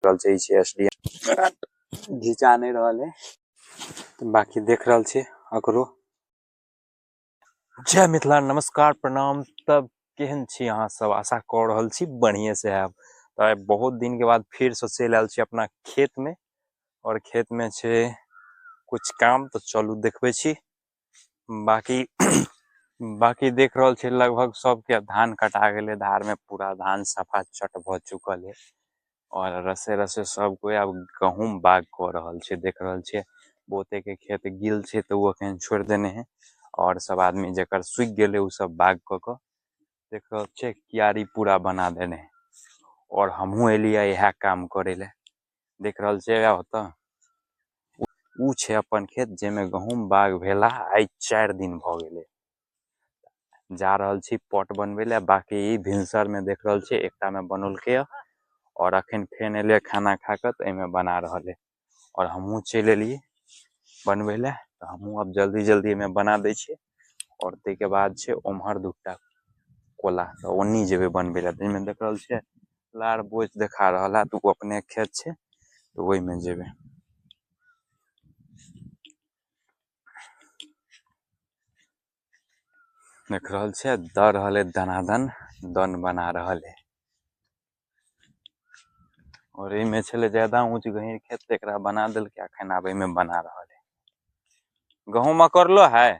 रहल छै, ई छै एस डी एम, घिचा नहि रहल है। बाकी देख रहल छी अकरो। जय मिथिला, नमस्कार, प्रणाम। तब केहन छी अहाँ सब? आशा कऽ रहल छी बढ़िए से आयब। तऽ आइ बहुत दिन के बाद फिर से चलि आयल छी अपना खेत में, और खेत में छै कुछ काम, तऽ चलू देखबै छी। बाकी बाकी देख रहल छी लगभग सबके धान कटा गेलै, धार में पूरा धान सफा चट भऽ चुकल है, और रसे रसे सब कोई आब गहूम बाग कऽ रहल छै। देख रहल छियै बहुते के खेत गिल छै तऽ ओ अखन छोड़ि देने है, और सब आदमी जकर सुखि गेलै ओ सब बाग कऽ कऽ देख रहल छियै क्यारी पूरा बना देने है। और हमहूँ एलियै इएह काम करै लए। देख रहल छियै ओतऽ उ छै अपन खेत जाहिमे गहूम बाग भेला आइ 4 दिन भऽ गेलै। जा रहल छी पट बनबै लए। बाकी ई भिनसरमे देख रहल छियै एकटामे बनौलकै यऽ, और अखन फेन एलै खाना खा कऽ तऽ एहिमे बना रहल है, और हमहूँ चलि एलियै बनबै लए। तऽ हमहूँ आब जल्दी जल्दी एहिमे बना दै छियै, और ताहिके बाद छै ओम्हर 2टा कोला, तऽ ओन्नी जेबै बनबै लए। ताहिमे देख रहल छियै लार बोझ देखा रहल है, तऽ ओ अपने खेत छै तऽ ओहिमे जेबै। देख रहल छियै दऽ रहल है दनादन, दन बना रहल है। और एहिमे छलै ज्यादा ऊँच गहींर खेत, तऽ एकरा बना देलकै, अखन आब एहिमे बना रहल है। गहूम अकड़लो है,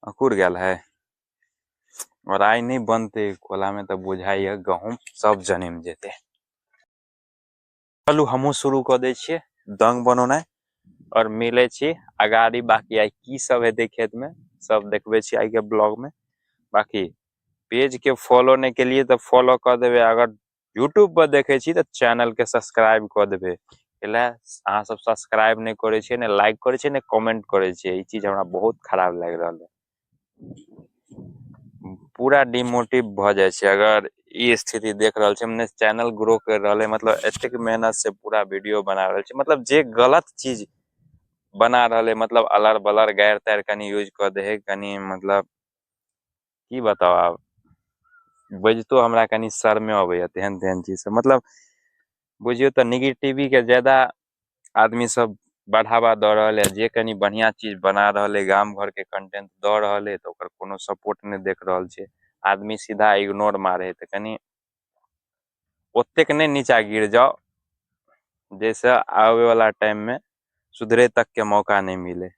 अकुर गेल है, और आइ नहि बनते कोला में तऽ बुझाइए गहूम सब जनमि जेतै। चलू हमहूँ शुरू कऽ दै छियै दंग बनौनाइ, और मिलै छी अगाड़ी। बाकी आइ की सब हेतै खेत में सब देखबै छी आइ के ब्लॉग में। बाकी पेज के फॉलो नहि केलियै तऽ फॉलो कऽ देबै, अगर यूट्यूब पर देखै छी तऽ चैनल के सब्सक्राइब कऽ देबै। एहि अहाँ सब सब्सक्राइब नहि करै छियै, नहि लाइक करै छियै, नहि कमेंट करै छियै। ई चीज हमरा बहुत खराब लागि रहल है, पूरा डिमोटिव भऽ जाइ छै अगर ई स्थिति देख रहल छी। हमने चैनल ग्रो कर रहल है, मतलब एतेक मेहनत से पूरा वीडियो बना रहल छी, मतलब जे गलत चीज बना रहल है, मतलब अलर बलर गारि तारि कनि यूज कऽ दे है, कनि मतलब की बताउ, आब बजितो हमरा कनि शर्मे अबैया तेहन तेहन चीज सब। मतलब बुझियौ तऽ निगेटिवी के ज्यादा आदमी सब बढ़ावा दऽ रहल है, जे कनि बढ़िया चीज बना रहल है, गाम घर के कंटेंट दऽ रहल है, तऽ ओकर कोनो सपोर्ट नहि देख रहल छै आदमी, सीधा इग्नोर मारे है। तऽ कनि ओतेक नहि नीचा गिर जाओ जैसे आबे वाला टाइम में सुधरे तक के मौका नहीं मिले।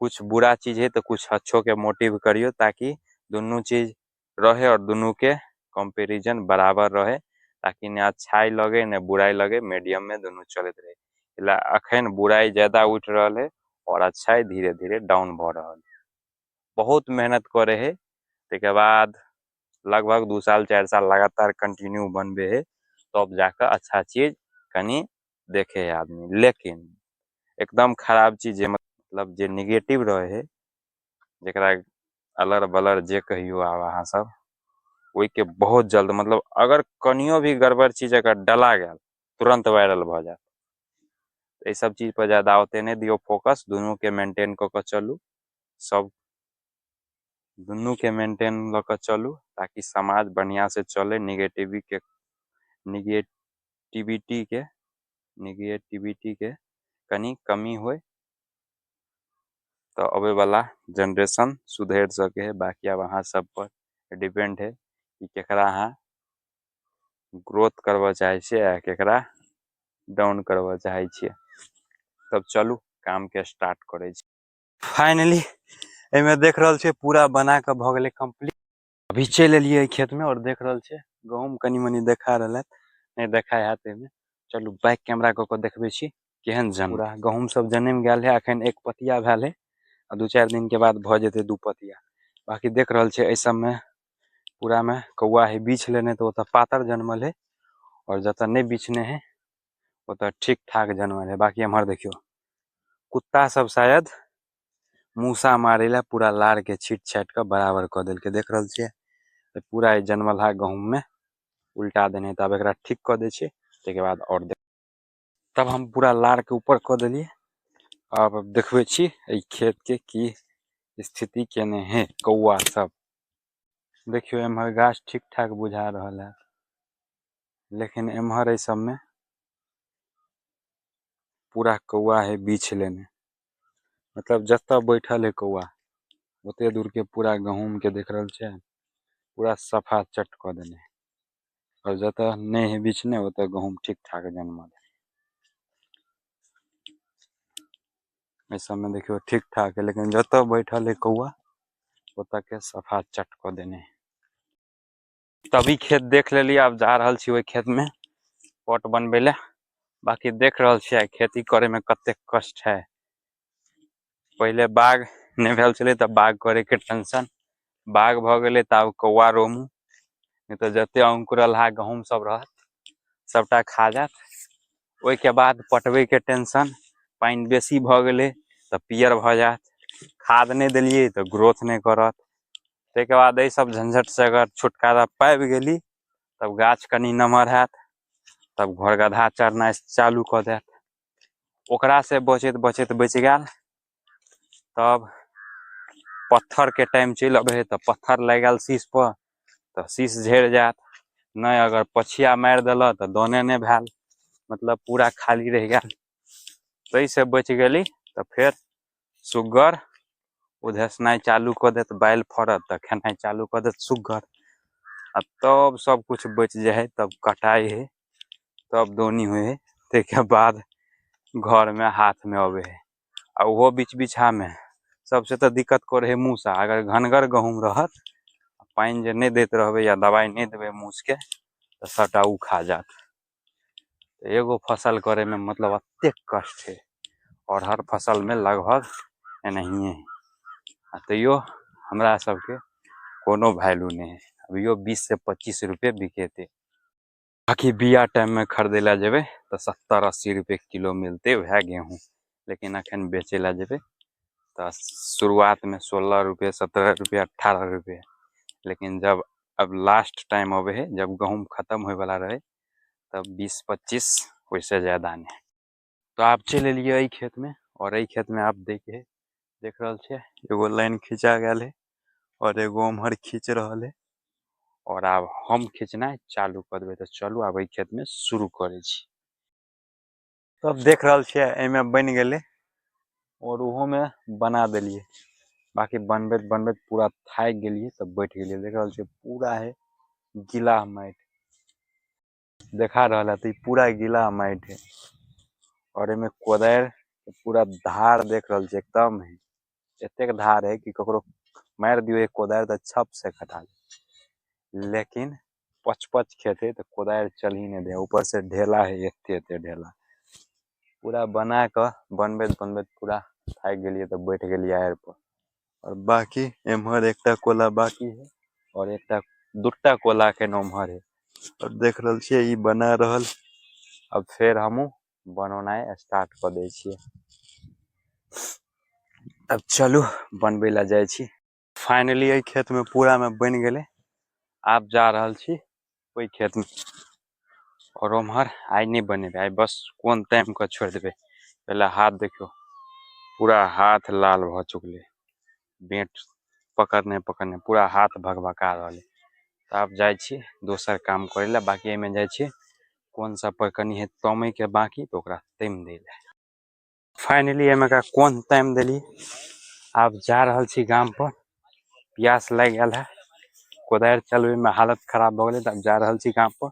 कुछ बुरा चीज है तो कुछ अच्छो के मोटिव करियो, ताकि दुनू चीज रहे और दुनू के कंपैरिजन बराबर रहे, ताकि ने अच्छाई लगे ने बुराई लगे, मीडियम में दुनू चलत रहे। ला अखन बुराई ज्यादा उठ रहल है और अच्छाई धीरे धीरे डाउन भ रहल है। बहुत मेहनत करे है, ताहिके बाद लगभग 2 साल 4 साल लगातार कंटिन्यू बनबे है, तब जाके अच्छा चीज कनि देखे है आदमी। लेकिन एकदम खराब चीज जे मतलब जे निगेटिव रहे है, जकरा अलर बलर जे कहियो आब अहाँ सब, ओहिके बहुत जल्द मतलब अगर कनियो भी गड़बड़ चीज अगर डला गेल तुरंत वायरल भऽ जायत। एहि सब चीज पर ज्यादा ओते नहि दियौ फोकस, दुनू के मेंटेन कऽ कऽ चलू, सब दुनू के मेंटेन लऽ कऽ चलू, ताकि समाज बढ़िया से चले। निगेटिविटी के कनि कमी होय तऽ अबै वाला जनरेशन सुधरि सकै है। बाकी आब अहाँ सब पर डिपेंड है कि केकरा अहाँ ग्रोथ करबऽ चाहै छियै आ केकरा डाउन करबऽ चाहै छियै। तब चलू काम के स्टार्ट करै छी। फाइनली एहिमे देख रहल छियै पूरा बना कऽ भऽ गेलै कम्प्लीट। अभी चलि एलियै एहि खेतमे और देख रहल छियै गहूँम कनि मनि देखा रहल है, नहि देखा हैत एहिमे। चलू बैक कैमरा कऽ कऽ देखबै छी केहन जन पूरा गहूँम सब जनमि गेल है। अखन 1 पतिया भेल है आ 2-4 दिन के बाद भऽ जेतै 2 पतिया। बाकी देख रहल छियै एहि सबमे पूरा में कौआ है बीछ लेने, तऽ ओतऽ पातर जनमल है, और जतऽ नहि बीछने है ओतऽ ठीक ठाक जनमल है। बाकी एम्हर देखियौ कुत्ता सब शायद मूसा मारे ला पूरा लार के छीट छाटि कऽ बराबर कऽ देलकै। देख रहल छियै पूरा ई जनमलहा गहूँम में उल्टा देने, तऽ आब एकरा ठीक कऽ दै छियै, ताहिके बाद और देख। तब हम पूरा लार के ऊपर कऽ देलियै। आब देखबै छी एहि खेत के की स्थिति केने है कौआ सब। देखियौ एम्हर गाछ ठीक ठाक बुझा रहल है, लेकिन एम्हर एहि सबमे पूरा कौआ है बीछ लेने, मतलब जतऽ बैठल है कौआ ओते दूर के पूरा गहूम के देख रहल छै, पूरा सफा चट कऽ देने। और जतऽ नहि है बिछने ओतऽ गहूम ठीक ठाक जनमल। एहि सबमे देखियौ ठीक ठाक है, लेकिन जतऽ बैठल है कौआ ओतऽ के सफा चट कऽ देने। तभी खेत देख लेलियै, आब जा रहल छी ओहि खेत में पट बनबै लए। बाकी देख रहल छियै खेती करे में कतेक कष्ट है। पहिले बाग नहि भेल छलै तऽ बाग करे के टेंशन, बाग भऽ गेलै तऽ आब कौआ रोमू, नहि तऽ जते अंकुरलहा गहूम सब रहत सबटा खा जायत। ओहिके बाद पटबै के टेंशन, पानि बेसी भऽ गेलै तऽ पियर भऽ जायत, खाद नहि देलियै तऽ ग्रोथ नहि करत। ताहिके बाद एहि सब झंझट से अगर छुटकारा पाबि गेली तब गाछ कनि नमहर हैत, तब घर गधा चरनाइ चालू कऽ देत। ओकरा से बचैत बचैत बचि गेल, तब पत्थर के टाइम चलि अबै है तऽ पत्थर लागि गेल शीश पर तऽ शीश झड़ि जायत, नहि अगर पछिया मारि देलक तऽ दाने नहि भेल, मतलब पूरा खाली रहि गेल। ताहिसँ बचि गेली तऽ फेर सुग्गर उधेसनाइ चालू कऽ देत, बालि फड़त तऽ खेनाइ चालू कऽ देत सुग्गर, आ तब सब कुछ बचि जाइ हइ, तब कटाइ हइ, तब दौनी होइ हइ, ताहिके बाद घरमे हाथमे अबै हइ। आ ओहो बीच बीछामे सबसे तऽ दिक्कत करै हइ मूसा। अगर घनगर गहूम रहत, पानि जे नहि दैत रहबै या दबाइ नहि देबै मूसके तऽ सबटा ओ खा जायत। तऽ एगो फसल करैमे मतलब एतेक कष्ट हइ, और हर फसलमे लगभग एनाहिए हइ। आ तैयो हमरा सबके कोनो वैल्यू नहि हइ, अभियो 20 से 25 रुपये बिकेतै। बाकी बिया टाइममे खरीदै लए जेबै तऽ 70-80 रुपये किलो मिलतै वएह गेहूँ, लेकिन अखन बेचै लए जेबै तऽ शुरुआतमे 16 रुपये, 17 रुपये, 18 रुपये। लेकिन जब अब लास्ट टाइम अबै है, जब गहूम खतम होइवला रहै, तब 20-25, ओहिसँ ज्यादा नहि। तऽ आब चलि एलियै एहि खेतमे, और एहि खेतमे आब दैके है। देख रहल छियै एगो लाइन खिंचा गेल है और एगो उम्हर खींच रहल है, और आब हम खींचनाइ चालू कऽ देबै। तऽ चलू आब एहि खेतमे शुरू करै छी। तब देख रहल छियै एहिमे बनि गेलै और ओहोमे बना देलियै। बाकी बनबैत बनबैत पूरा थाकि गेलियै तब बैठ गेलियै। देख रहल छियै पूरा है गीला माटि देखा रहल है, तऽ ई पूरा गीला माटि है और एहिमे कोदारि पूरा धार देख रहल छियै, एकदम है एतेक धार है कि ककरो मारि दियौ एक कोदारि तऽ छप से कटा जायत। लेकिन पच पच खेत है तऽ कोदारि चल ही नहि दे, ऊपर से ढेला है, एते एते ढेला पूरा बना कऽ बनबैत बनबैत पूरा थाकि गेलियै तऽ बैठ गेलियै आड़ि पर। और बाकी एम्हर एकटा कोला बाकी है और एकटा दूटा कोला एखन ओम्हर है। और देख रहल छियै ई बना रहल, अब फेर हमहूँ बनौनाइ स्टार्ट कऽ दै छियै। अब चलू बनबै लए जाइ छी। फाइनली एहि खेतमे पूरामे बनि गेलै, आब जा रहल छी ओहि खेतमे। और ओम्हर आइ नहि बनेबै, आइ बस कोन टाइम कऽ छोड़ि देबै। पहिले हाथ देखियौ, पूरा हाथ लाल भऽ चुकलै, बेंट पकड़ने पकड़ने पूरा हाथ भकभका रहल है। तऽ आब जाइ छी दोसर काम करै लए। बाकी एहिमे जाइ छी कोन सब पर कनि है तमैके बाकी, तऽ ओकरा तमि दै लए। फाइनली एहिमे का कोन तामि देली, आब जा रहल छी गाम पर। प्यास लागि गेल है, कोदारि चलबैमे हालत खराब भऽ गेलै, तऽ आब जा रहल छी गाम पर।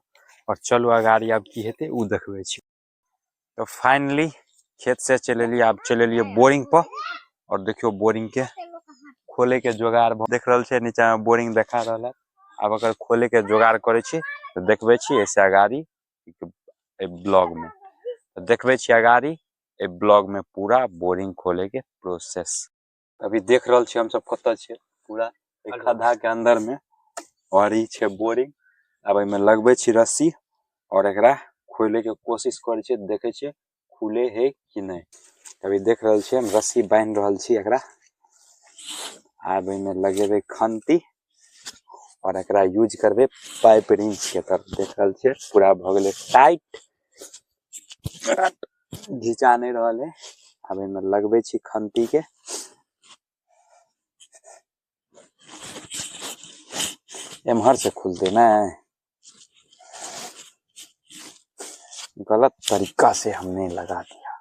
और चलू अगाड़ी आब की हेतै ओ देखबै छी। तऽ फाइनली खेत से चलि एलियै, आब चलि एलियै बोरिंग पर। और देखियौ बोरिंग के खोले के जोगाड़ देख रहल छियै, नीचा में बोरिंग देखा रहल है। आब अगर खोले के जोगाड़ करै छी तऽ देखबै छी एहिसँ अगाड़ी एहि ब्लॉग में, तऽ देखबै छी अगाड़ी एहि ब्लॉग में पूरा बोरिंग खोले के प्रोसेस। अभी देख रहल छी हमसब कतऽ छियै, पूरा एक खद्धा के अंदर में, और ई छै बोरिंग। आब एहिमे लगबै छी रस्सी और एकरा खोले के कोशिश करै छियै, देखै छियै खुले है कि नहि। अभी देख रहल छियै हम रस्सी बान्हि रहल छी एकरा। आब एहिमे लगेबै खंती और एकरा यूज करबै पाइप रिंच के। तब देख रहल छियै पूरा भऽ गेलै टाइट, घिचा नहि रहल है। आब एहिमे लगबै छी खंती के। एम्हर से खुलते ने, गलत तरीका से हमने लगा दिया।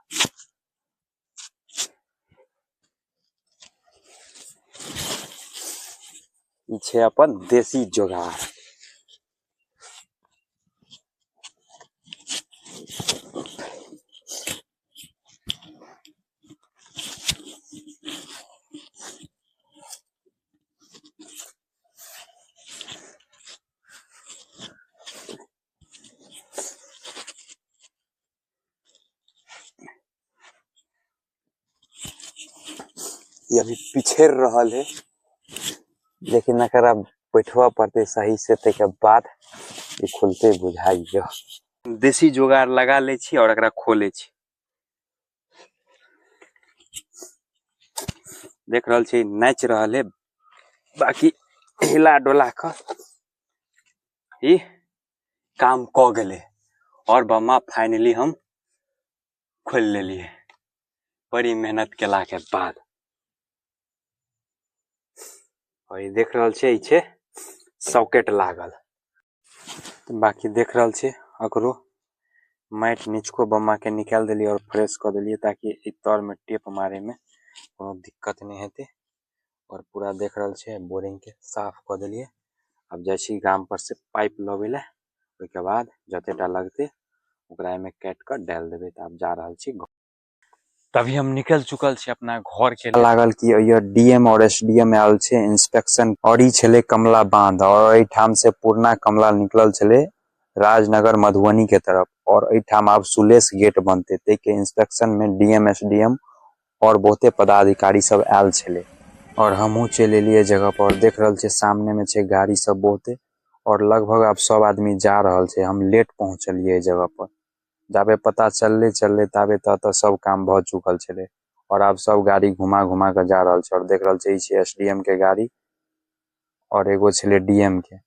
ई छै अपन देसी जोगाड़। ये अभी पिछड़ रहल है, लेकिन एकरा बैठवा पड़ते सही से, तैके बाद ई खुलते बुझाइयो। देसी जोगाड़ लगा लै छी और एकरा खोले छी। देख रहल छी नाचि रहल है, बाकी हिला डोला क ई काम क गेलै और बम्मा फाइनली हम खोलि लेलियै बड़ी मेहनत केला के बाद। और ई देख रहल छियै, ई छै सॉकेट लागल। बाकी देख रहल छियै एकरो माटि निचको बम्मा के निकालि देलियै और फ्रेश कऽ देलियै ताकि ई तर में टेप मारे में कोनो दिक्कत नहि हेतै। और पूरा देख रहल छियै बोरिंग के साफ कऽ देलियै। आब जाइ छी गाम पर से पाइप लबै लए, ओहिके बाद जतेटा लगतै ओकरा एहिमे काटि कऽ डालि देबै। तऽ आब जा रहल छी। तभी हम निकल चुकल छी अपना घर के। लागल कि ये डीएम और एसडीएम आयल छै इंस्पेक्शन, और ई छलै कमला बांध, और एहिठाम से पुरना कमला निकलल छलै राजनगर मधुबनी के तरफ, और एहिठाम आब सुलेश गेट बनतै, ताहि के इंस्पेक्शन में डीएम एसडीएम और बहुते पदाधिकारी सब आयल छलै। और हमहूँ चलि एलियै जगह पर। देख रहल छियै सामने में छै गाड़ी सब बहुते, और लगभग आब सब आदमी जा रहल छै। हम लेट पहुंचलियै एहि जगह पर, जाबे पता चलले चलले ताबे तऽ सब काम भऽ चुकल छलै, और आब सब गाड़ी घुमा घुमा कऽ जा रहल छै। और देख रहल छै ई छै एसडीएम के गाड़ी और एगो छलै डीएम के।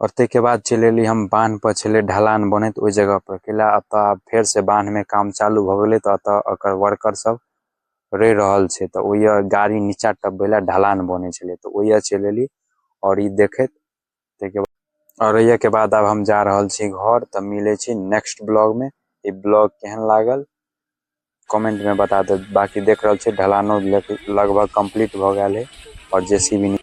और ताहिके बाद चलि एली हम बान्ह पर, छलै ढलान बनैत ओहि जगह पर, कैला एतऽ आब फेर से बान्ह में काम चालू भऽ गेलै, तऽ एतऽ एकर वर्कर सब रहि रहल छै, तऽ ओहि गाड़ी नीचा टपबै लए ढलान बनै छलै, तऽ ओहि चलि एली और ई देखैत। ताहिके बाद और एहि के बाद आब हम जा रहल छी घर। तऽ मिलै छी नेक्स्ट ब्लॉग में। ई ब्लॉग केहन लागल कमेंट में बता देब। बाकी देख रहल छी ढलानो लगभग कंप्लीट भऽ गेल है और जेसीबी